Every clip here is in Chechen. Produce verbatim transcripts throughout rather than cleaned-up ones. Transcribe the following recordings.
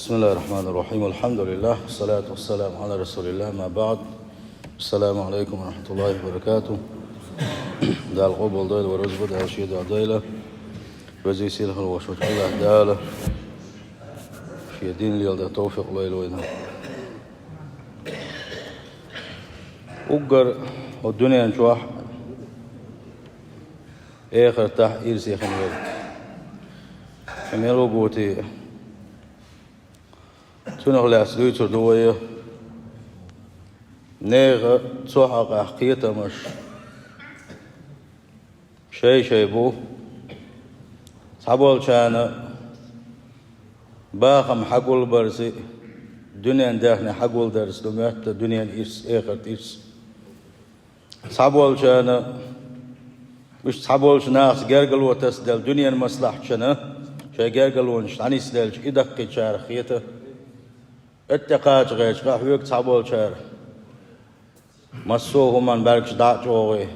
بسم الله الرحمن الرحيم. الحمد لله. والصلاة والسلام على رسول الله. ما بعد. السلام عليكم ورحمة الله وبركاته. Дала къобалдойла вай рузба, Дала шен дуьхьа дойла. Веза-сийлахь волчу Аллахь Дала шен дин леладан товфикъ лойла вайна. Уггар хӀокху дуьнен чохь, эхартахь ирсе хин верг мила ву те? Цунах лаьцна дуьйцур ду вай. Нехан цу хьокъехь кхетамаш шай-шай бу. Цхьаболчарна бахам хьагулбарца, дуьнен даьхни хьагулдарца ду моьтту дуьненан ирс, эхартан ирс. Цхьаболчарна, уьш цхьаболчу нахаца гергарло тасаделла дуьненан маслахьташна, шайн гергарлонаш дӀанисделча, и даккхийчарах хета. ЭттӀе кхача гӀерташ къахьоьгу цхьаболчара, массо а хӀуманна бӀаьргаш дӀа а чӀогӀий.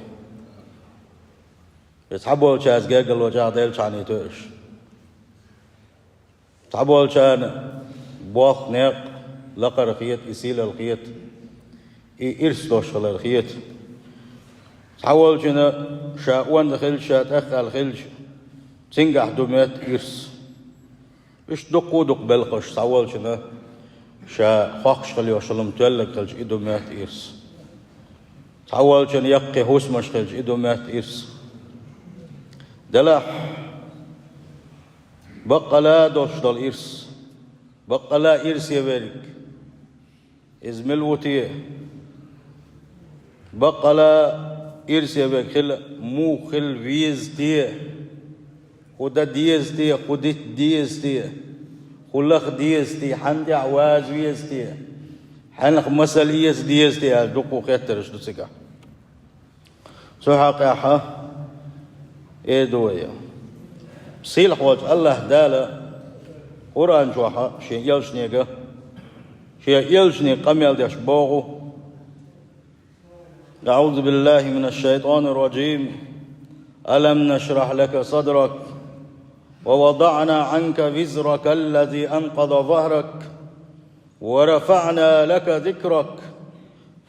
Я цхьаболчаьрца гергарло чӀагӀделчхьана тоьуш. Цхьаболчарна боккха некъ, лакхара хета, и сийлалла хета, и ирс долуш хилар хета. Цхьаволчунна ша онда хилча, ша тӀехъаьлла хилча, цуьнгахь ду моьтту ирс. Иштта дуккха а дукха белхаш, цхьаволчунна ша хьокхуш хила йолуш хӀума тоьлларг хилча, и ду моьтту ирс. Цхьаволчунна яккхий хӀусамаш хилча, и ду моьтту ирс. Делахь, баккъала а долуш долу ирс, баккъала а ирсе верг, иза мила ву те? Баккъала а ирсе верг хила муха хила веза те? ХӀун дан деза те, хӀун дита деза те, хӀун лаха деза те, хьанна тӀехь ваза веза те, хьанах масал эца деза те аьлла, дуккха а хеттарш ду цигахь. Цу хьокъехь эр ду вай. Сийлахь волчу Аллахь Дала Къуръан чохь Шен элчанега, Шен элчане къамел деш боху: أعوذ بالله من الشيطان الرجيم. ألم نشرح لك صدرك ووضعنا عنك وزرك الذي أنقض ظهرك ورفعنا لك ذكرك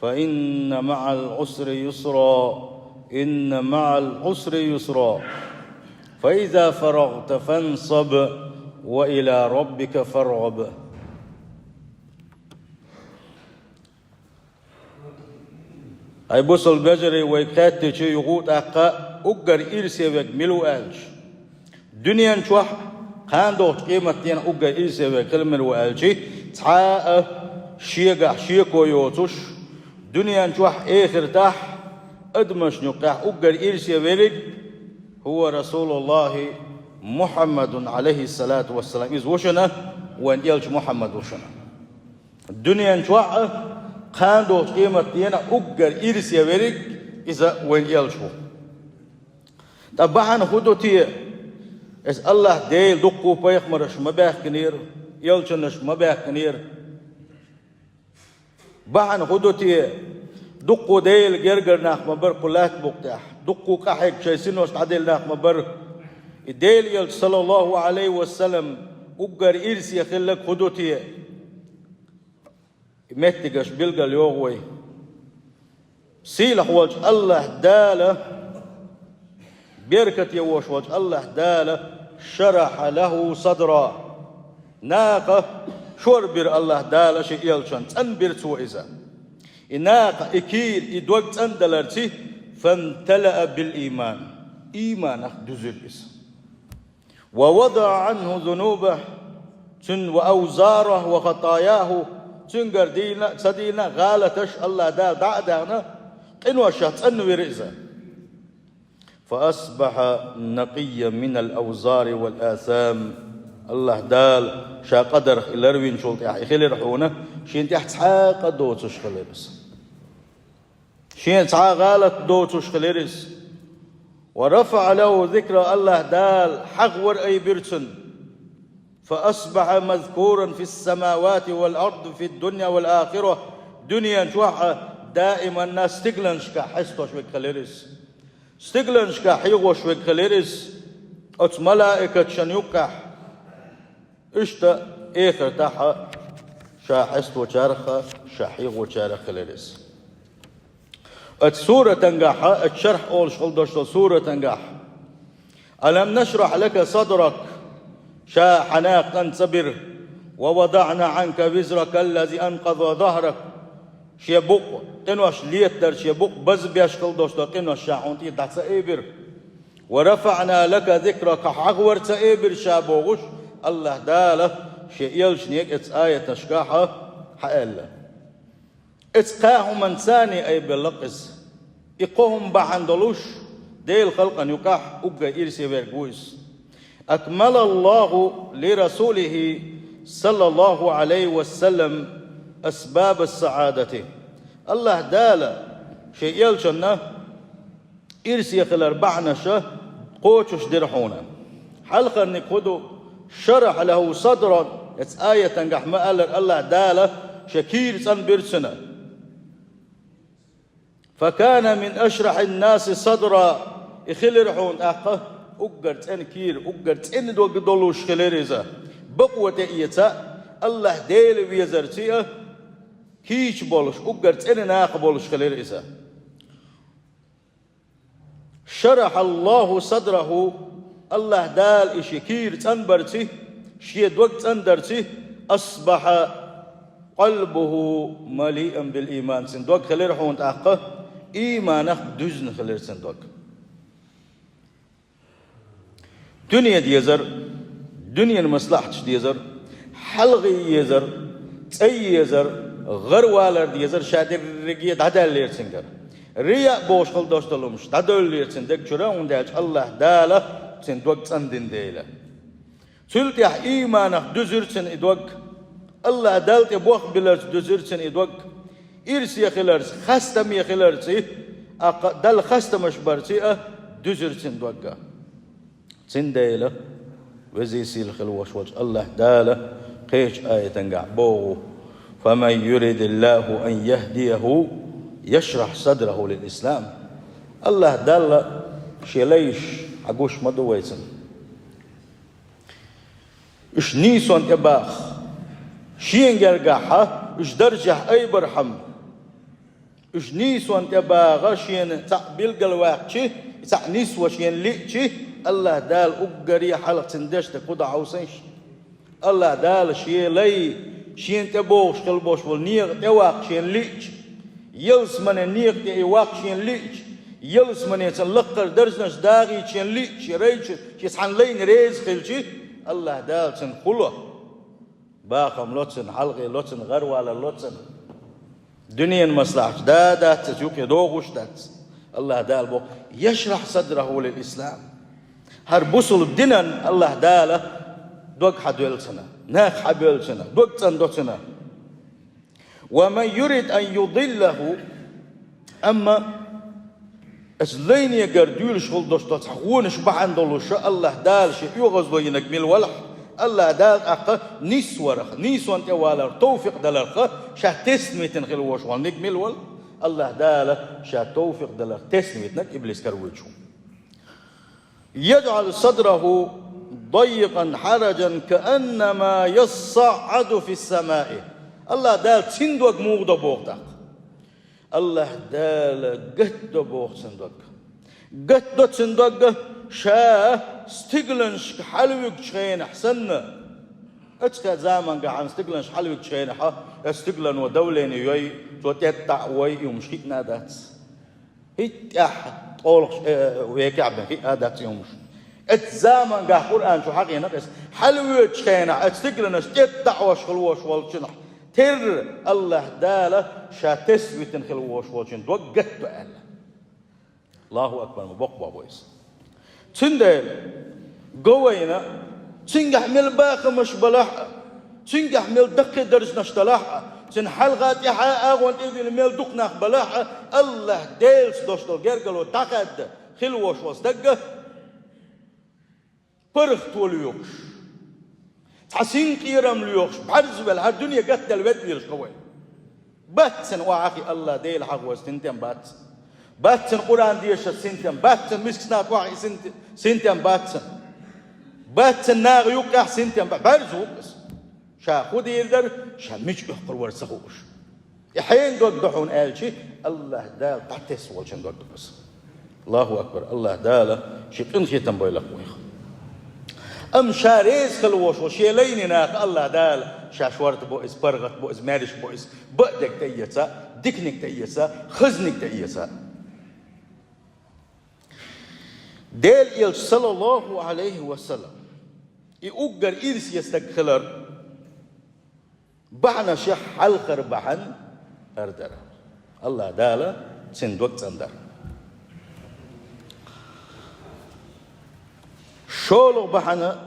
فإن مع العسر يسرا، إن مع العسر يسرا، فإذا فرغت فانصب وإلى ربك فارغب. Ай, бусалба вежарий, вайга хаьттича юха а тӀаккха, уггар ирсе верг мила ву аьлча, дуьнен чохь а, кхана догӀучу къематдийнахь уггар ирсе верг хила мила ву аьлча, цхьа а шегахь шеко йоцуш, дуьнен чохь а, эхартахь а адамашна юккъехь уггар ирсе верг هو رسول الله محمد عليه الصلاة والسلام. Иза ву шуна, вайн элча Мухьаммад ву шуна. Дуьнен чохь а, кхана догӀучу къематдийнахь а уггар ирсе верг иза вайн элча ву. Ткъа бахьана хӀун ду те? Иза Аллахь Дела дуккха а пайхамарш ма баьхкинера, элчанаш ма баьхкинера. Бахьана хӀун ду те? Дуккха а Делан гергара нах ма бара кху лаьтта букъа тӀехь, дуккха а къахьегна шайн синош дӀаделла нах ма бара. И Делан элча, саллаллаху Ӏалайхи ва саллам, уггар ирсе хилларг хӀун ду те? И меттигаш билгал йогӀу вай. Сийлахь волчу Аллахь Дала, беркате волуш волчу Аллахь Дала, шараха лаху садра, накъа шорбира Аллахь Дала шен элчан, цӀанбира цо иза. И накъа, и кийра, и дог цӀандаларций, фамталаа бил ийман, ийманах дуьзира иза. Ва вадаъа Ӏанху зунубаху, цуьнан, ва авзараху ва хатаяху, цуьнгара дийна а, ца дийна а гӀалаташ Аллахь Дала дӀа а даьхна, къиношах цӀанвира иза. Фа асбахьа накъиян минал авзари вал асам. Аллахь Дала ша къадарх и ларвинчул тӀаьхьа и хилира хьуна, шен тӀехь цхьа а къа доцуш хилира иза. Шен цхьа а гӀалат доцуш хилира иза. Ва рафаъа лаху зикра, Аллахь Дала хьагӀ вар айбира цуьнан. Фа асбахьа мазкуран фис самавати вал ард фид дунья вал ахира. Дуьнен чохь а даиманна стигланашкахь хьестош верг хилира иза. Стигланашкахь хьоьгӀуш верг хилира иза оцу малаикаташна юккъехь. Иштта Эхартахь ша хьесточарах, ша хьехочарах хилира иза. Оцу суратангахь, оцу шархь олуш хила долуш долу суратангахь: «Алам нашрахь лака садрак», ша хьан накъан цӀа бира, «ва вадаъна Ӏанка визрака аллази анкъаза захрак», шен букъ къинош летадар, шен букъ базбеш хила долуш долу къинош ша хьуна тӀера дӀа ца эбира. «Ва рафаъна лака зикрак», хьахавар ца эбира ша бохуш, Аллаха Дала шен элчане оцу аяташкахь хьааьлла. Оцу кхаа хӀуманца айбелла-кх иза. И кхо хӀума бахьана долуш, Делан халкъана юкъахь уггар ирсе верг ву иза. «Акмалаллаху ли расулихи саллаллаху Ӏалайхи ва саллам асбабас саадати». Аллаха Дала шен элчанна ирсе хилар бахьанаш кхочуш дира хьуна. Хьалхарниг хӀун ду? «Шарахь лаху садран», оцу аятангахь ма-аллара, Аллаха Дала шен кийра цӀанбира цуьнан. «Факана мин ашрахьин наси садра», и хилира хьуна тӀаккха уггар цӀена кийра, уггар цӀена дог долуш хилира иза. Бакъо тӀеэца, Аллаха Дела везарций а кийча болуш, уггар цӀена наха болуш хилира иза. «Шарахьаллаху садраху», Аллаха Дала и шен кийра цӀанбарций, шен дог цӀандарций, «асбахьа къалбуху малиан бил ийман», цуьнан дог хилира хьуна тӀаккха ийманах дуьзна хилира цуьнан дог. Дуьне дезар, дуьненан маслахьаташ дезар, хьалхе езар, цӀа езар, гӀаравалар дезар ша дерриге дӀадаьллера цуьнгара. Рияъ бохуш хила долуш долу хӀумаш дӀадевллера цуьнан даг чуьра, хӀунда аьлча Аллаха Дала цуьнан дог цӀандина дела. Цул тӀаьхьа ийманах дуьзира цуьнан и дог. Аллаха Далла тӀе бохбиларца дуьзира цуьнан и дог. Ирсе хиларца, хастаме хиларций, а кха-, Далла хастамаш барций а дуьзира цуьнан дог. Цундела Веза-Сийлахь хила волуш волчу Аллаха Дала кхечу аятангахь боху: «Фаман юридиллаху ан яхдияху яшрахь садраху лил ислам». Аллаха Далла шен лайш хьан гуш ма ду вайцунна. Уьш нийсонна тӀе баха, шена гергахь уьш даржехь айбархьама. Уьш нийсонна тӀе баха, шена цхьаъ билгал ваьккхичи, цхьаъ нисво шена лиъчи, Аллаха Дала уггаре хьалха цуьнан дешна кху дан хьовсийша. Аллаха Дала шен лай, шена тӀе богӀуш хила болуш волу некъа тӀе ваккха шена лиъчи, ялсаманин некъа тӀе и ваккха шена лиъчи, ялсаманин цуьнан лакхара даржанаш дагӀийта шена лиъчи, шен райчу шен цхьана лайна реза хилчи, Аллаха Дала цуьнан хӀун ло? Бахам ло цунна, хьалхе ло цунна, гӀаравалар ло цунна. Дуьненан маслахьаташ да а дац, цуьнан юкъе догӀуш а дац. Аллаха Дала боху: «Яшрахь садраху лил ислам». ХӀара бусулба динан Аллаха Дала дог хьан доьллу цунна, нах хьан боьллу цунна, дог цӀандо цунна. «Ва ман юрид ан юдиллаху», амма оцу лайнегара дуьйлуш хила долуш долу цхьа гӀонаш бахьана долуш Аллаха Дала шен оьгӀазло йинарг мила велахь, Аллаха Дала тӀаккха нисварах, нийсонна тӀе валарх товфикъ даларх ша тесна витина хила волуш волниг мила вала, Аллаха Дала ша товфикъ даларх тесна витинарг иблис каравоьдуш ву. «Яджъал садраху даййикъан хьараджан кааннама яссаӀаду фиссамаи». Аллаха Дала цуьнан дог муха до боху тӀаккха? Аллаха Дала гатдо боху цуьнан дог. Гатдо цуьнан дог ша стигланашка хьалавуьгучу хенахь санна. Оцу хенан заманчохь стигланаш хьалавуьгучу хенахь, оцу стиглано давление йой, цо тӀетта а вой, и хӀумаш хиъна а дац. ХӀинца тӀехь ткъолгӀачу, э, векехь бен хиъна а дац и хӀумаш. Оцу заманчохь Къуръан чу хьахийна иза. Хьалавоьдучу хенахь оцу стигланаш тӀетта а веш хила волуш волчунах терра Аллаха Дала ша тесна витина хила волуш волчун дог гатдо аьлла. Аллаху акбар, ма боккха боху иза. Цундела го вайна, цуьнгахь мел бахамаш балахь а, цуьнгахь мел даккхий даржанаш далахь а, цуьнан хьалха тӀаьхьа агӀонна тӀе а вина мел дукха нах балахь а, Аллаха Делаца долуш долу гергарло дӀахаьдда хила волуш волу стаг а паргӀато лоьхуш, цхьа синкъерам лоьхуш, бӀаьрзе велла, хӀара дуьне гатделла ведда лелаш го вай. Бац цуьнан охьахиъна Аллах Дела хьахо синтем бац. Бац цуьнан Къуръан дешар синтем, бац цуьнан мискачу нахана охьахиъна синт-, синтем бац цуьнан. Бац цуьнан наха юккъехь синтем ба-, бӀаьрзе ву иза. Ша хӀун дийр дара, ша мича оьккхур вара ца хууш. И хьенан дог ду хьуна аьлча, АллахӀ Дала дӀатесна волчун дог ду иза. Аллаху акбар! АллахӀ Дала шен къинхетам бойла вайх. Амма ша реза хила волуш волу шен лайнийн нах АллахӀ Дала, ша шорта бо иза, паргӀат бо иза, маьрша бо иза, бакъдерг тӀеэца, диканиг тӀеэца, хазаниг тӀеэца. Делан Элча, саллаллаху Ӏалайхи ва саллам, и уггар ирсе стаг хилар бахьанашех хьалхара бахьана хӀара дара. АллахӀ Дала цуьнан дог цӀандара. ШолгӀа бахьана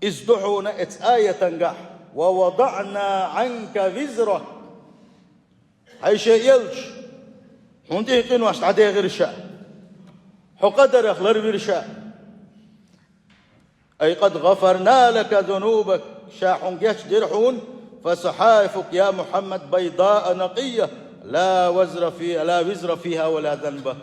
иза ду хьуна оцу аятангахь: «Ва вадаӀна Ӏанка визрак». Хьай шен Элча, хьуна тӀе къинош дӀадехира ша, хьо къа дарах ларвира ша. «Ай къад гӀафарна лака зунубак», ша хьуна гечдира хьуна, «фа сахьаифука, я Мухьаммад, байдаа накъийя, ла визра фи-, ла визра фиха ва ла занба».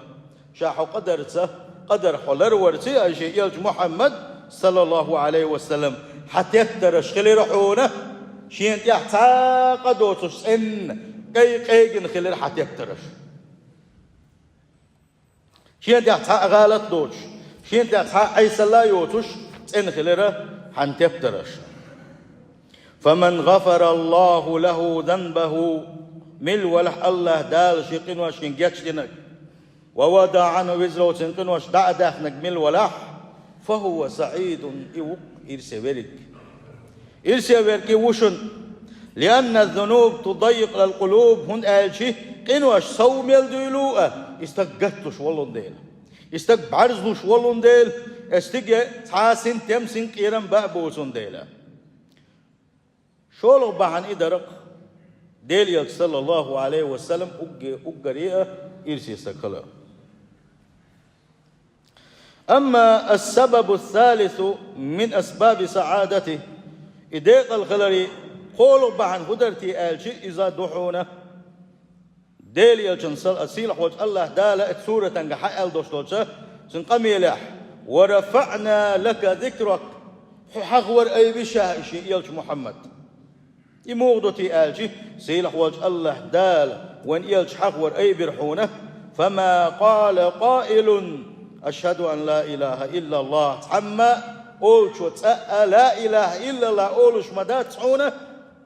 Ша хьо къа дарца, къа дарах хьо ларварца, ай шен Элча Мухьаммад, саллаллаху Ӏалайхи ва саллам, хьан тептараш хилира хьуна, шена тӀехь цхьа а къа доцуш цӀена, кӀай-кӀайгина хилира хьан тептараш. Шена тӀехь цхьа а гӀалат доцуш, шена тӀехь цхьа а Ӏесалла йоцуш цӀена хилира хьан тептараш. «Фаман гӀафара Аллаху лаху занбаху», мила валахь АллахӀ Дала шен къиношна гечдинарг, «ва вадаӀа Ӏанху визраху», цуьнан къинош дӀа а даьхнарг мила валахь, «фахува саӀидун», и ву ирсе верг. Ирсе верг и ву шуна. «Лианна зунуб тудаййикъу лкъулуб», хӀунда аьлча къинош сов мел дуьйлу а, и стаг гаттлуш волун дела. И стаг бӀаьрзлуш волун дела, и стиге цхьа а синтем, синкъерам баа боцун дела. ШолгӀа бахьана и дара-кх, Делан Элча, саллаллаху Ӏалайхи ва саллам, угге-, уггаре а ирсе стаг хилар. Амма ас-сабабу ас-салису мин асбаби саӀадати, и декъал хиларе кхоалгӀа бахьана хӀун дара те аьлча, иза ду хьуна. Делан Элчан сал-, сийлахь волчу АллахӀ Дала оцу суратангахь хьааьлла долуш долчу цуьнан къамелехь: «Ва рафаъна лака зикрак», хьо хьахавар айбина ша, и шен Элча Мухьаммад. И муха ду те аьлча, сийлахь волчу АллахӀ Дала вайн Элча хьахавар айбира хьуна: «Фама къала къаилун, ашхӀаду ан ла илахӀа иллаллахӀ», цхьамма а олучо цкъа а «ла илахӀа иллаллахӀ» олуш ма дац хьуна,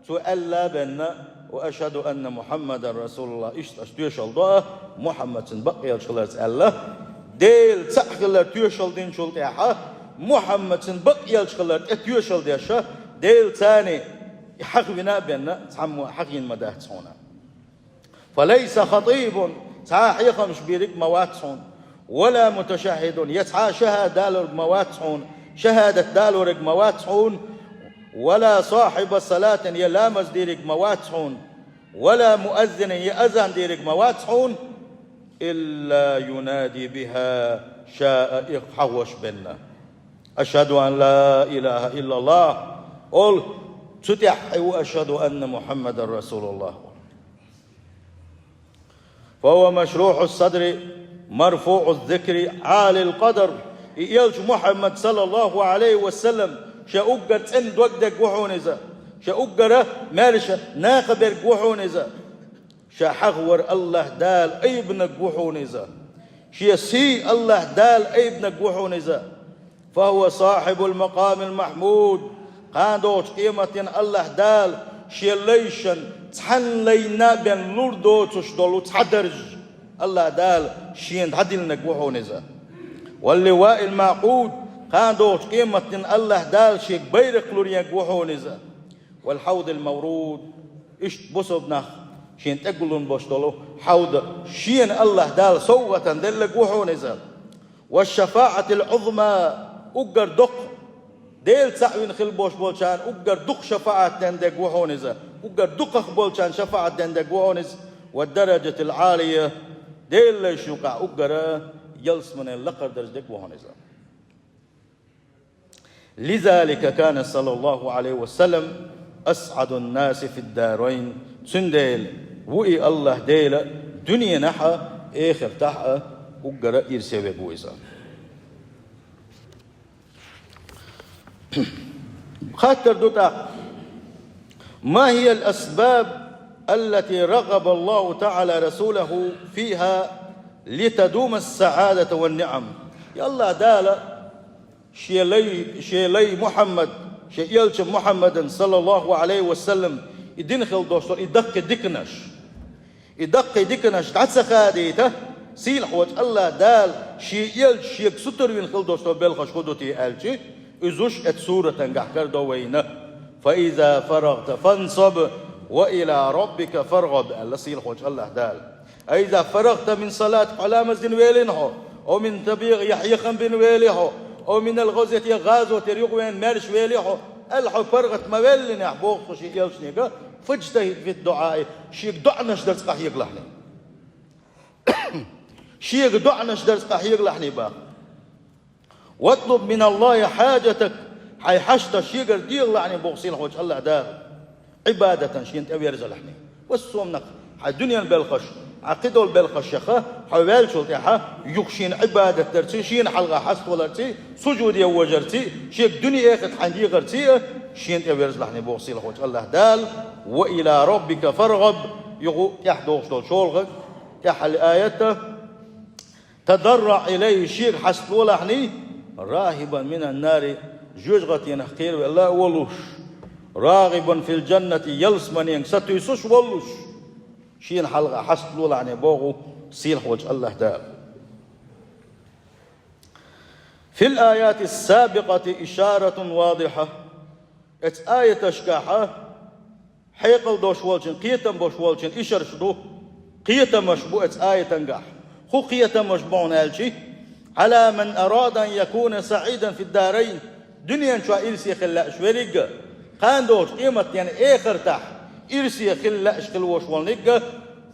цо аьлла а бенна: «Ва ашхӀаду анна Мухьаммадан расулуллахӀ», иштта аша тоьшалла до а, Мухьаммад цуьнан бакъ элча хиларца аьлла. Дела цхьаъ хилар тоьшалла динчул тӀаьхьа, Мухьаммад цуьнан бакъ элча хилар тӀе тоьшалла деш а, Дела царна хьахавина а бенна, цхьаммо а хьахийна ма дац хьуна. «Фалайса хатӀибун», цхьа а хьехамаш бийриг ма вац хьуна, «ва ла муташаххӀидун», я цхьа а шахӀада далург ма вац хьуна, шахӀадат далург ма вац хьуна, «ва ла сахьиба салатин», я ламаз дийриг ма вац хьуна, «ва ла муаззинин», я азан дийриг ма вац хьуна, «илла юнади биха», ша а и хьахош бенна: «АшхӀаду ан ла илахӀа иллаллахӀ», олу, цу тӀехь и ву: «АшхӀаду анна Мухьаммадан расулуллахӀ», олу. «Фа хӀува машрухьу садри, марфуӀу зикри, Ӏалил къадар». И Элча Мухьаммад, саллаллаху Ӏалайхи ва саллам, шен уггар цӀена дог дерг ву хьуна иза, шен уггара маьрша накха берг ву хьуна иза. Ша хьахавар АллахӀ Дала айбинарг ву хьуна иза. Шен сий АллахӀ Дала айбинарг ву хьуна иза. «Фа хӀува сахьибул макъамил махьмуд». Кхана догӀучу къематдийнахь АллахӀ Дала шен лайшна цхьана лайна а бен лур доцуш долу цхьа дарж АллахӀ Дала шена дӀадиллинарг ву хьуна иза. «Вал ливаил маъкъуд». Кхана догӀучу къематдийнахь АллахӀ Дала шега байракх луръенарг ву хьуна иза. «Вал хьавдил мавруд». Иштта бусалба нах шена тӀегуллун болуш долу хьавда шена АллахӀ Дала совгӀатана делларг ву хьуна иза. «Ва шафаӀатил Ӏузма», уггар доккха, Дела цхьаъ вина хила болуш болчарна уггар дукха шафаӀат ден дерг ву хьуна иза, уггар дукхах болчарна шафаӀат ден дерг ву хьуна иза, «ва дараджатил Ӏалия», Делан лайшна юкъахь уггара ялсаманин лакхара дарж дерг ву хьуна иза. «Лизалика кана саллаллаху Ӏалайхи ва саллам асъадун наси фид дарайн». Цундела ву и АллахӀ Дела дуьненахь а, эхартахь а уггара ирсе верг ву иза. Хаттар ду тӀаккха: ما هي الأسباب التي رغب الله تعالى رسوله فيها لتدوم السعادة والنعم؟ Я АллахӀ Дала шен лай, шен лай Мухьаммад, шен элча Мухьаммадан, саллаллахӀу Ӏалайхи ва саллам, и дина хила долуш долу и даккхий диканаш, и даккхий диканаш дӀа ца хадийта, сийлахьчу АллахӀ Дала шен элча шега сутара вина хила долуш долу белхаш хӀун ду те аьлча, иза уьш оцу суратангахь карадо вайна: «فإذا فرغت فانصب وإلى ربك فارغب», аьлла сийлахьчу АллахӀ Дала. «أي إذا فرغت من صلاتك», хьо ламаз дина велина хьо, «أو من تبليغ», я хьехам бина велий хьо, «أو من الغزوة», я гӀазотера юхавеана маьрша велий хьо, аьлла хьо паргӀат ма веллинехь, боху шен элчанега, «فاجتهد في الدعاء», шега доӀанаш дарца къахьегалахьний. Шега доӀанаш дарца къахьегалахьний боху. «واطلب من الله حاجتك», хьайн хьашташ шегара дехалахьний боху сийлахьчу АллахӀ Дала. Ӏибадатан шена тӀеверзалахьний. Массо а хьайн дуьненан белхаш, хьайн кхидолу белхаш яха, хьо ваьллачул тӀаьхьа, юха шена Ӏибадат дарций, шена хьалха хьаставаларций, сужуде вожарций, шега дуьне-эхарт хьайн дехарций а, шена тӀеверзалахьний боху сийлахьчу АллахӀ Дала. «وإلى ربك فارغب», юха тӀаьхьа догӀуш долу шолгӀа, тӀаьххьара аят а: «تضرع إليه», шега хьаставалахьний, «راهبا من النار», жоьжахатинах кхеравелла а волуш, «راغبا في الجنة», ялсаманенга сатуьйсуш а волуш, шена хьалха хьаставалахьний боху сийлахьчу АллахӀ Дала. «في الآيات السابقة إشارة واضحة». Оцу аяташкахь хьекъал долуш волчун, кхетам болуш волчун ишарш ду, кхетамаш бу оцу аятангахь. ХӀун кхетамаш бу аьлча: «على من أراد أن يكون سعيدا في الدارين», дуьнен чохь ирсе хила лаьаш верриг а, кхана долчу къематдийнан эхартахь ирсе хила лаьаш хила волуш волниг а,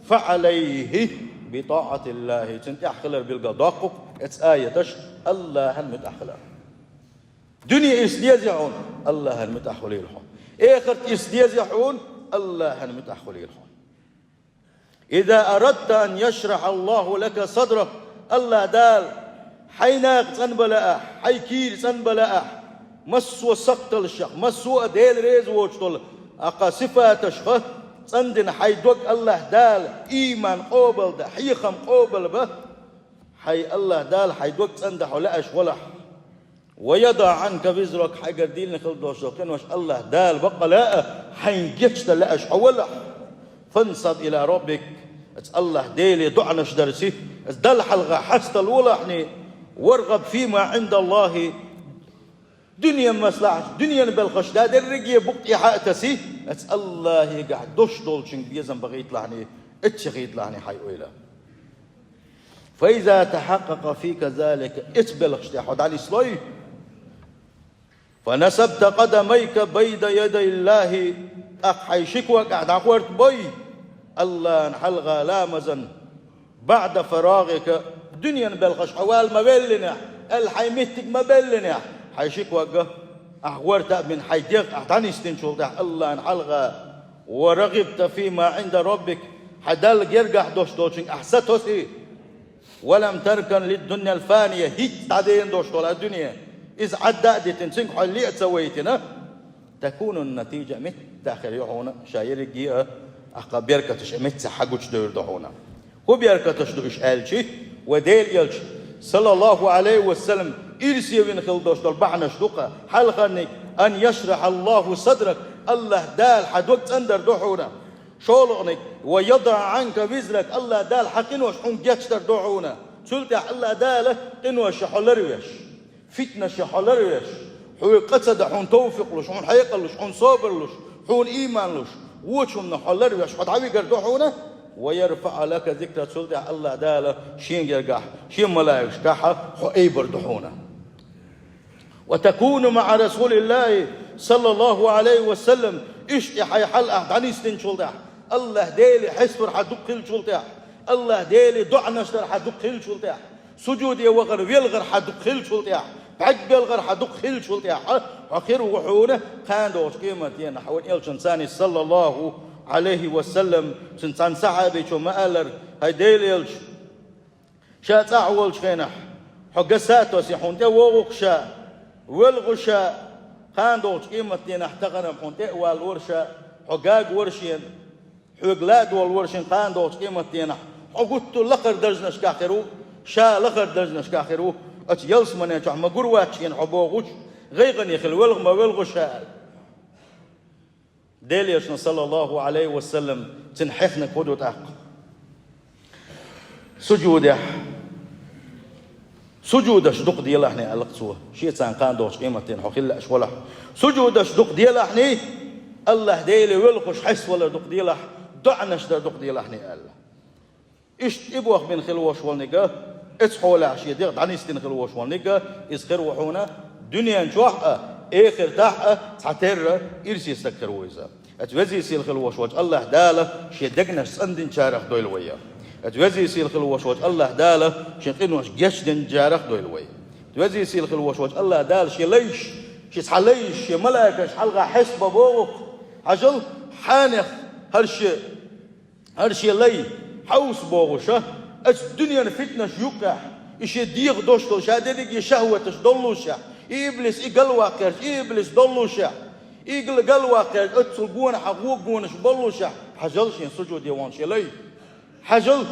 «فعليه بطاعة الله», цунна тӀехь хилар билггал доккху оцу аяташ, АллахӀан муьтӀахь хилар. Дуьне ирс дезий хьуна, АллахӀан муьтӀахь хуьлийла хьо. Эхарт ирс дезий хьуна, АллахӀан муьтӀахь хуьлийла хьо. «إذا أردت أن يشرح الله لك صدرك», АллахӀ Дала хьайн накха цӀанбан лаахь, хьайн кийра цӀанбан лаахь, массо а сакхталшах, массо а Дела реза воцуш долу, акха сифаташха цӀандина хьайн дог АллахӀ Дала ийман къобал дан, хьехам къобал бан, хьайн АллахӀ Дала хьайн дог цӀандан хьо лаьаш валахь. «ويضع عنك وزرك», хьайгара диллина хила долуш долу къинош АллахӀ Дала бакъ а лаа, хьайна гечдан лаьаш хьо валахь. «فانصب إلى ربك», АллахӀ Деле доӀанаш дарций, Далла хьалха хьаставалахьний, «وارغب فيما عند الله», дуьненан маслахьаш, дуьненан белхаш да дерриге букъ тӀехьа а тасий, АллахӀегахь дош долчуьнга безам бахийталахьний, эццахийталахьний хьайн ойла. «فإذا تحقق فيك ذلك», эцу белхаш тӀехь хьо дӀанислой, «فنصبت قدميك بين يدي الله», тӀаккха хьайн ши ког ахь дӀагӀортабой АллахӀан хьалха ламазан, «بعد فراغك», дуьненан белхаш хьо вала ма веллинехь, аьлла хьайн меттиг ма беллинехь, хьайн ши ког ахь гӀорта а бина, хьайн дегӀ ахь дӀанисдинчул тӀаьхьа АллахӀан хьалха, «ورغبت فيما عند ربك», хьан Далла гергахь дош долчуьнга ахь сатосий, «ولم تركن للدنيا الفانية», хӀинцца дӀадена дош долу а дуьне, иза Ӏадда а дитина, цуьнга хьо ле а ца вайтина, «تكون النتيجة», меттахь хир ю хьуна ша ерриге а, аккха беркаташ а меттахь хьан гучудевр ду хьуна. ХӀун беркаташ ду уьш аьлчи, вай Делан элча, саллаллаху Ӏалайхи ва саллам, ирсе вина хила долуш долу бахьанаш ду-кха, хьалхарниг: «أن يشرح الله صدرك», АллахӀ Дала хьан дог цӀандар ду хьуна. ШолгӀаниг: «ويضع عنك وزرك», АллахӀ Дала хьан къинош хьуна гечдар ду хьуна. Цул тӀаьхьа АллахӀ Дала къиноша хьо ларвеш, фитнаша хьо ларвеш, хьоьга къа ца дан хьуна товфикъ луш, хьуна хьекъал луш, хьуна собар луш, хьуна ийман луш, вочу хӀуманах хьо ларвеш, хьо дӀавигар ду хьуна. «ويرفع لك ذكرك», цул тӀаьхьа АллахӀ Дала шен гергахь, шен малайкашкахь хьо айбар ду хьуна. «وتكون مع رسول الله صلى الله عليه وسلم», иштта хьайн хьал ахь дӀанисдинчул тӀаьхьа, АллахӀ Деле хьеставар хьан дукха хиллачул тӀаьхьа, АллахӀ Деле доӀанаш дар хьан дукха хиллачул тӀаьхьа, сужуде вахар, велхар хьан дукха хиллачул тӀаьхьа, бӀаьрг белхар хьан дукха хиллачул тӀаьхьа, хьо хир ву хьуна кхана догӀучу къематдийнахь вайн элчанца, саллаллаху Ӏалайхи ва саллам, цуьнан цхьана сахьабичо ма-аллара: «ХӀай Делан элча, ша цӀахь волчу хенахь, хьо гаса а тосий, хьуна тӀе вогӀу-кх ша, велху ша, кхана догӀучу къематдийнахь тахана-м хьуна тӀе а валора ша, Хьо гаг вара шена, хьоьга ладувгӀал вара шена кхана догӀучу къематденахь, хьо гуттар а лакхара даржанашкахь хир ву, ша лахара даржанашкахь хир ву, оцу ялсамане чохь ма гур вац шена хьо бохуш, гӀайгӀане хила велха ма велха ша аьлла. Делан Элчано, саллаллаху Ӏалайхи ва саллам, цуьнан хьехнарг хӀун ду тӀаккха? Сужудехь, сужудаш дукха делахьний, аьлла-кх цо, шен царна кхана догӀучу къематдийнахь хьо хила лаьаш валахь. Сужудаш дукха делахьний, АллахӀ Деле воьлхуш хьаьсвалар дукха делахь, доӀанаш дар дукха делахьний аьлла. Иштта и бохбина хила волуш волниг а, эцу хьолехь шен дегӀ дӀанисдина хила волуш волниг а, иза хир ву хьуна дуьнен чохь а, эхартахь а цхьатерра ирсе стаг хир ву иза. Оцу веза-сийлахь хила волуш волчу АллахӀ Дала шен дегнаш цӀандинчарах дойла вай. Оцу веза-сийлахь хила волуш волчу АллахӀ Дала шен къинош гечдинчарах дойла вай. Оцу веза-сийлахь хила волуш волчу АллахӀ Дала шен лайш, шен цхьа лайш, шен малайкаш хьалха хьесба боху-кх. Хьажал, хьанех хӀара шен, хӀара шен лай, хьовса бохуша, оцу дуьненан фитнаш юккъехь, и шен дегӀан дош долу, ша дерриге шахӀваташ доллушехь, и иблис, и галваккхерча, и иблис доллушехь, и гал-, галваккхерча, оццул гонахьа гӀо гонаш боллушехь, хьажал шен сужуде вахна шен лай. Хьажал,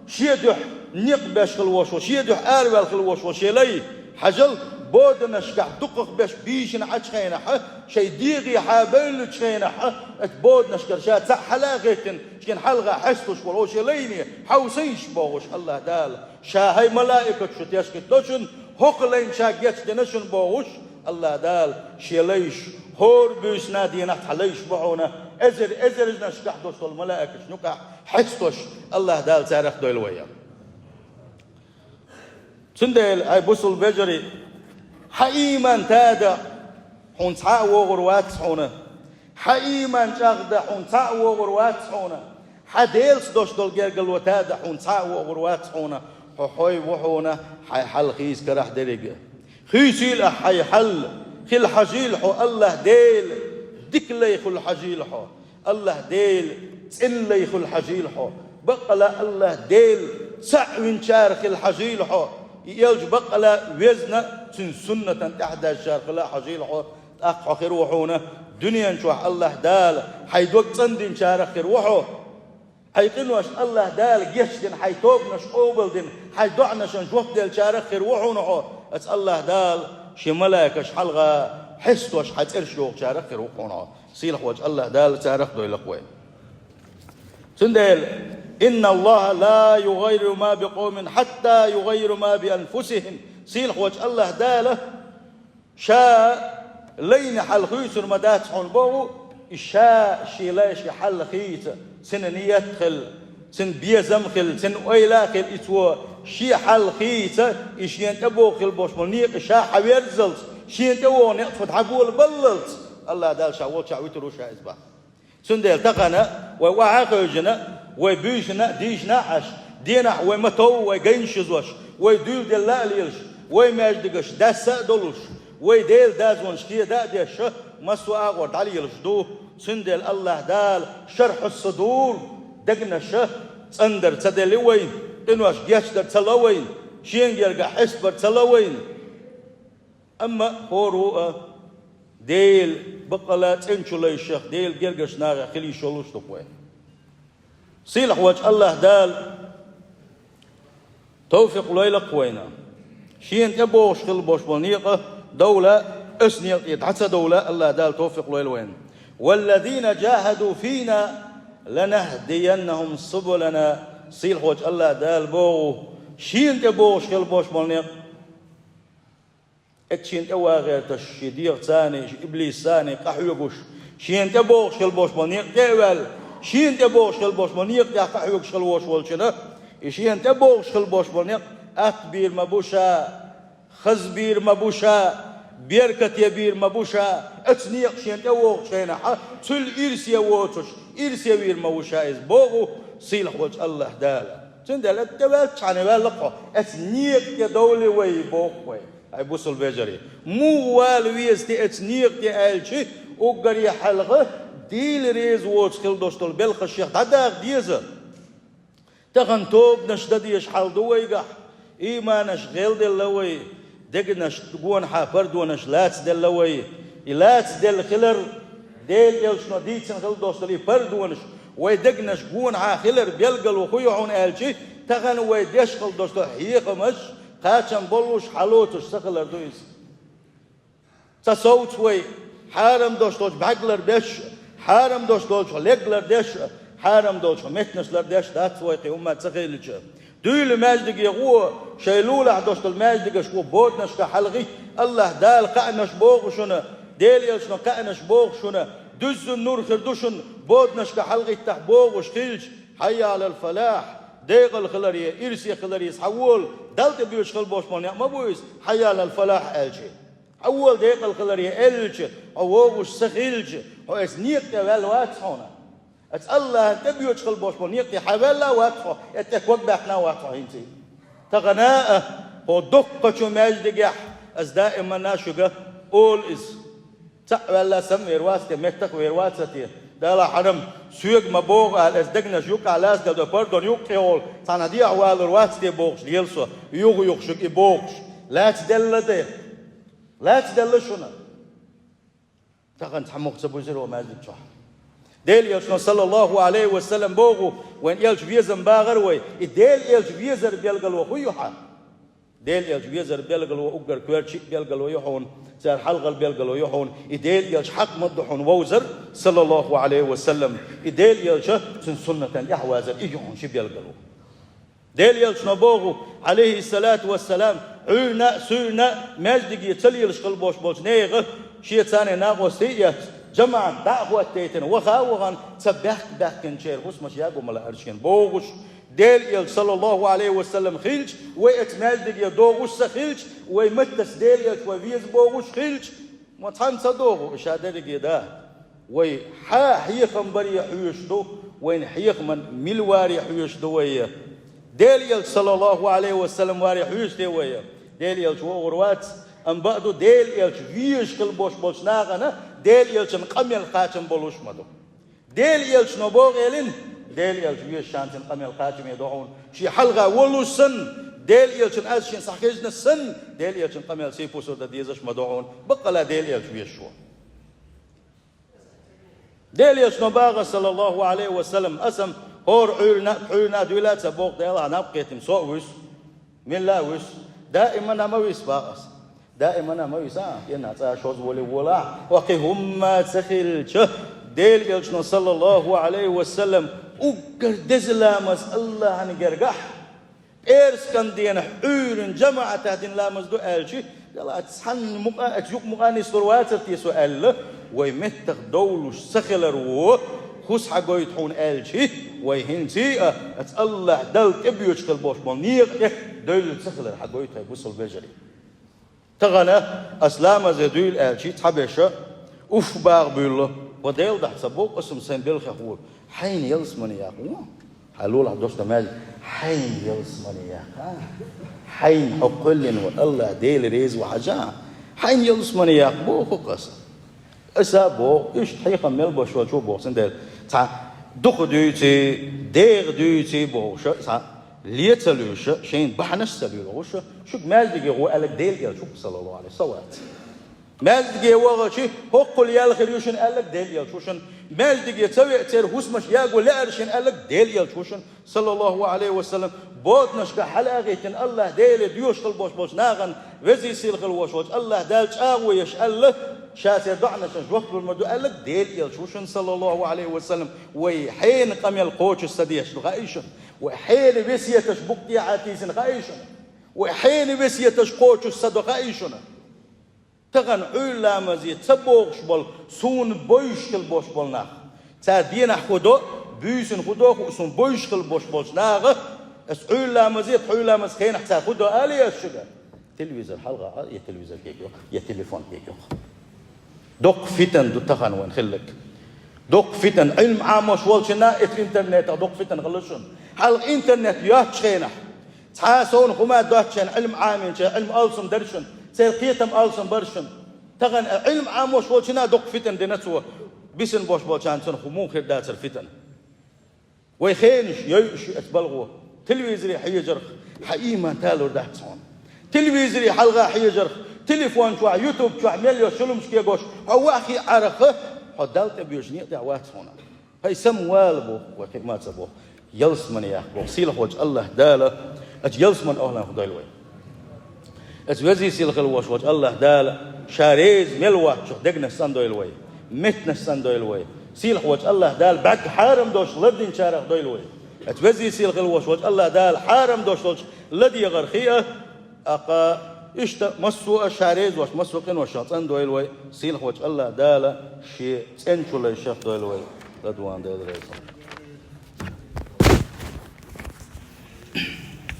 шен дуьхьа некъ беш хила волуш волу, шен дуьхьа араваьлла хила волуш волу шен лай. Хьажал, боданашкахь дукхах беш бийшина Ӏачу хенахьа, шайн дегӀе хьа бевллачу хенахьа, оцу боданашкара ша цхьаъ хьала а гӀеттина, шена хьалха хьесталуш волу шен лайне, хьовсийша бохуш АллахӀ Дала. Ша хӀай малаикаш шу тешкхийтина шуна, хӀокху лайна ша гечдина шуна бохуш, АллахӀ Дала шен лайш, хӀора буьйсанна дийнахь цхьа лайш бу хьуна, эзар-эзарнашкахь долуш долу малаикаш юкъахь хьестош, АллахӀ Дала царах дойла вай. Цундела, хӀай бусалба вежарий, хьан ийман тада хьуна цхьа а вогӀур вац хьуна. Хьан ийман чӀагӀдан хьуна цхьа а вогӀур вац хьуна. Хьан Делаца долуш долу гергарло тада хьуна цхьа а вогӀур вац хьуна. Хьо хьой ву хьуна, хьайн хьал хийца карахь дерриге. Хуьйсийла ахь хьайн хьал, хила хьажийла хьо АллахӀ Дела, дика лай хуьлу хьажийла хьо. АллахӀ Дела, цӀена лай хуьлу хьажийла хьо. Баккъала АллахӀ Дела, цхьаъ винчара хила хьажийла хьо. И элча баккъала везна, цуьнан суннатан тӀаьхьадазачара хила хьажийла хьо. ТӀаккха хьо хир ву хьуна дуьнен чохь АллахӀ Дала хьайн дог цӀандинчарах хир ву хьо. Хьайн къиношна АллахӀ Дала гечдина, хьайн тобанаш къобалдина, хьайн доӀанашна жоп деллачарах хир ву хьуна хьо. Оцу АллахӀ Дала шен малайкаш хьалха хьестош хьайн цӀераш йохучарах хир ву хьуна хьо. Сийлахь волчу АллахӀ Дала царах дойла-кх вай. Цундела: «Инна Аллаха ла югаййиру ма би къовмин хьатта югаййиру ма би анфусихим». Сийлахь волчу АллахӀ Дала Ша лайна хьал хуьйцур ма дац хьуна боху, и ша шен лайшка хьал хийца, цуьнан ният хила, цуьнан безам хила, цуьнан ойла а хила, и цо шен хьал хийца, и шена тӀебогӀуш хила болуш болу некъа ша хьаверззалц, шена тӀевогӀу некъ цо дӀаболабаллалц, АллахӀ Дала ша волчохь вуьтур ву ша иза боху. Цундела тахана вай охьа а хевшина, вай буьйсанна а, дийшина а Ӏаш, денахь вай ма-тов вай гайнаш йизош, вай дуьйладелла а лелаш, вай маьждигаш даьсса а долуш, вай Делан дозанаш кхеда а деш, массо а агӀор дӀалелаш ду. Цундела АллахӀ Дала шархьу ссудур, дегнаш цӀандар ца делли вайна, къинош гечдар ца ло вайна, Шена гергахь хьестабар ца ло вайна. Амма хӀора ву а Дела баккъала цӀеначу лайшах, Делан гергарчу нахах хила йиш йолуш ду-кх вай. Сийлахь волчу АллахӀ Дала тавфикъ лойла-кх вайна. Шена тӀебогӀуш хила болуш болу некъа довла, оцу некъа тӀе дӀа ца довла, АллахӀ Дала тавфикъ лойла вайна. «Валлазина джахаду фина ланахдияннахум субулана». Сийлахь волчу АллахӀ Дала боху, шена тӀебогӀуш хила болуш болу некъ, Эцу шена тӀе ван гӀерташ, шен дегӀаца а, шен иблисца а къахьоьгуш, шена тӀебогӀуш хила болуш болу некъа тӀе а ваьлла, шена тӀебогӀуш хила болуш болу некъа тӀехь къахьоьгуш хила волуш волчунна, и шена тӀебогӀуш хила болуш болу некъ атта бийр ма бу ша, хаза бийр ма бу ша, беркате бийр ма бу ша, оцу некъа шена тӀевогӀучу хенахь, цуьнан ирсе воцуш, ирсе вийр ма ву ша иза боху сийлахь волчу АллахӀ Дала. Цундела тӀе ваьллачхьана ваьлла-кх хьо, оцу некъа тӀе довлий вай боху вай. Хьай бусалба вежарий, муха вала веза те оцу некъа тӀе аьлча, уггаре хьалха Дела реза воцу хила долуш долу белхаш шех дӀадаха деза. Тахана тобанаш дан дезаш хьал ду вайгахь, ийманаш гӀелделла вай, дегнаш гонахьа пардонаш лацаделла вай. И лацаделла хилар Делан Элчано дийцина хила долуш долу и пардонаш вай дегнаш гонахьа хилар белгало хӀун ю хьуна аьлча, тахана вай деш хила долуш долу хьехамаш кхачам болуш, хьалоцуш ца хилар ду иза. Ца совцу вай хьарам долуш долчу бӀаьглар деш, хьарам долуш долчу леглар деш, хьарам долчу меттанаш лар деш дац вай кхин хӀумма ца хилча. Дуьйла маьждиге гӀо, шайн лулахь долуш долу маьждигаш гӀо, боданашка хьалагӀитта, АллахӀ Дала кхаънаш боху шуна, Делан Элчано кхаънаш боху шуна, дуьззина нур хир ду шуна, боданашка хьалагӀиттахь бохуш хилча, хьайя Ӏалал фалахь, декъала хиларе, ирсе хиларе, схьавола, Далла тӀе боьдуш хила бохуш болу некъ ма бу иза, хьайя Ӏалал фалахь аьлча. Хьо вола декъала хиларе аьлча, хьо вогӀуш ца хилча, хьо оцу некъа тӀе ваьлла вац хьуна. Оцу АллахӀна тӀе боьдуш хила бохуш болу некъа тӀе хьан ваьлла а вац хьо, и тӀе ког баьккхина а вац хьо хӀинца. Тахана а, хӀокху доккхачу маьждигехь, ас даиманна шуьга олу иза. Цхьаъ ваьлла самавер вац те, меттах вер вац те? Дала хьарам, соьга ма боху ала, ас дегнаш юккъехь лаьцна делла, пардон юккъе гӀолу, цхьана дехьа валур вац те бохуш лела со, юха-юха шуьга и бохуш. Лаьцна делла те? Лаьцна делла шуна. Тахана цхьа мух ца бузира вай маьждиг чохь. Делан Элчано, саллаллаху Ӏалайхи ва саллам, боху, вайн Элча везам багӀар вай, и Делан Элча везар белгало хӀун ю хьан? Делан Элча везар белгало уггар коьртачу а белгало ю хьуна, цара хьалхара белгало ю хьуна, и Делан Элча хьакъ ма ду хьуна вовзар, саллаллаху Ӏалайхи ва саллам, и Делан Элча цуьнан суннатан тӀаьхьавазар, и ю хьуна ши белгало. Делан Элчано боху, Ӏалайхиссалату вассалам, Ӏуьйранна а, суьйранна а маьждиге ца лелаш хила бохуш болчу нехан, шен царний накъостий а эцна, жамаӀат дӀа а хӀоттайтина, ваха а вахана, ца баьхка-баьхкинчеран хӀусамаш яго ма лаьара шена бохуш, Делан Элча, саллаллаху Ӏалайхи ва саллам, хилча, вай оцу маьждиге догӀуш ца хилча, вай маттаца Делан Элча вай веза бохуш хилча, ма цхьаьна ца догӀу, ша дерриге да. Вай хьан хьехам баре хьоьжуш ду, вайна хьехаман мила варе хьоьжуш ду вай? Делан Элча, саллаллаху Ӏалайхи ва саллам, варе хьоьжу те вай? Делан Элча вогӀур вац, амма бакъду, Делан Элча везаш хила бохуш болчу нахана Делан Элчан къамел кхачам болуш ма ду. Делан Элчано боху элина, Делан Элча везачарна цуьнан къамел кхачаме ду хьуна. Шен хьалха волуш санна, Делан Элчан аз шен схьахезна санна, Делан Элчан къамел сий-пусар дан дезаш ма ду хьуна. Баккъала Делан Элча везаш ву. Делан Элчано боху, саллаллаху Ӏалайхи ва саллам, аса-м хӀора Ӏуьйранна а, пхьуьйранна а дуьйла а ца боху, Дела, наб кхетам со а вуьсу, милла а вуьсу, даиманна ма вису боху аса. Даиманна ма вису, а, кхин а цкъа шозза волий волахь, хӀокху хӀумма ца хилча, Делан Элчано, саллаллаху Ӏалайхи ва саллам, уггар деза ламаз АллахӀан гергахь, пӀераскан денахь Ӏуьйранна жамаӀатехь дина ламаз ду аьлча, Дела, цхьанна мукъа, оцу юкъа мукъа нислур вацара те со аьлла, вай меттах довлуш ца хилар ву, хӀун схьагойту хьуна аьлча, вай хӀинца а оцу АллахӀ Далла тӀе боьдуш хила бохуш болу некъа тӀе девлла ца хилар хьагойту хьайн, бусалба вежарий. Тахана ас ламазе дуьйла аьлча, цхьаберш уф баха буьйлу, ва Дела, дахь ца боху аса-м сайн белхех ву. Хьайна ялсамане яккха ву. Хьайн лулахь дош дан мел, хьайна ялсамане яккха. Хьайна хьо кхоьллина ву, АллахӀ Дела реза ву хьажа. Хьайна ялсамане яккха боху аса. Аса а боху, иштта хьехам мел беш волчо боху, цундела цхьа дукха дуьйций, дегӀан дуьйций бохуша, цхьа ле ца луьйша, шайна бахьанаш ца луьйла гӀуша, шуьга маьждиге гӀо аьлларг Делан Элча ву, саллаллаху Ӏалайхи ва саллам, вац. Маьждиге вахачи, хӀоккхул ял хир ю шуна аьлларг Делан Элча ву шуна. Маьждиге ца веача, церан хӀусамаш яго лаьара шена аьлларг Делан Элча ву шуна, саллаллаху Ӏалайхи ва саллам, боданашка хьала а гӀиттина, АллахӀ Деле доьшуш хила бохуш болчу нахана, везий сийлахь хила волуш волчу АллахӀ Дала чӀагӀо еш аьлла, ша церан доӀанашна жоп лур ма ду аьлларг Делан Элча ву шуна, саллаллаху Ӏалайхи ва саллам, вай хьенан къамел кхочуш ца деш ду хаий шуна? Вай хьенан весеташ букъ тӀехьа тийсина хаий шуна? Вай хьенан весеташ кхочуш ца до хаий шуна? Тахана Ӏуьйра ламазе ца богӀуш болу, суна бовзуш хила бохуш болу нах. Цара денахь хӀун до, буьйсанна хӀун до хуу суна бовзуш хила бохуш болчу наха, ас Ӏуьйра ламазе, пхьуьйра ламаз хенахь цара хӀун до алий ас шуьга? Телевизор хьалха а, я телевизор кегайо, я телефон кегайо. Доккха фитан ду тахана вайн хилларг. Доккха фитан, Ӏилма Ӏамош волчунна, эцу интернетах доккха фитан хилла шуна. Хьалха интернет йоцучу хенахь, цхьа а совна хӀума доцучу хенахь, Ӏилма Ӏаминчу, Ӏилма алсам дара шуна, церан кхетам алсам бара шуна. Тахана Ӏилма Ӏамош волчунна доккха фитан дина цо, бисина бохуш болчарна цунах хӀун муха хир дацара фитан. Вай хенаш йойуш ю аса балгӀо. Телевизоре хьежарх, хьан ийман талур дац хьуна. Телевизоре хьалха хьежарх, телефон чохь, ютуб чохь мел йолу шулумаш кегош, хьо ваххий Ӏарах, Хьо Далла тӀе боьжа некъа тӀехь вац хьуна. Хьай самавала боху, вай кхин а ма ца боху. Ялсамане яккха боху. Сийлахьволчу АллахӀ Дала оцу ялсаман охьалахь дойла вай. Оцу везий сийлахь хила волуш волчу АллахӀ Дала Ша реза мел воцчух дегнаш цӀандойла вай, меттанаш цӀандойла вай. Сийлахьволчу АллахӀ Дала бӀаьрг хьарам долуш ладинчарах дойла вай. Оцу везий сийлахь хила волуш волчу АллахӀ Дала хьарам долуш долчух ладегӀар хиъа, тӀаккха иштта массо а Ша реза волуш, массо а къиношах цӀандойла вай. Сийлахьволчу АллахӀ Дала Шен цӀен чу лайшах дойла вай. ЛадугӀан Дела реза.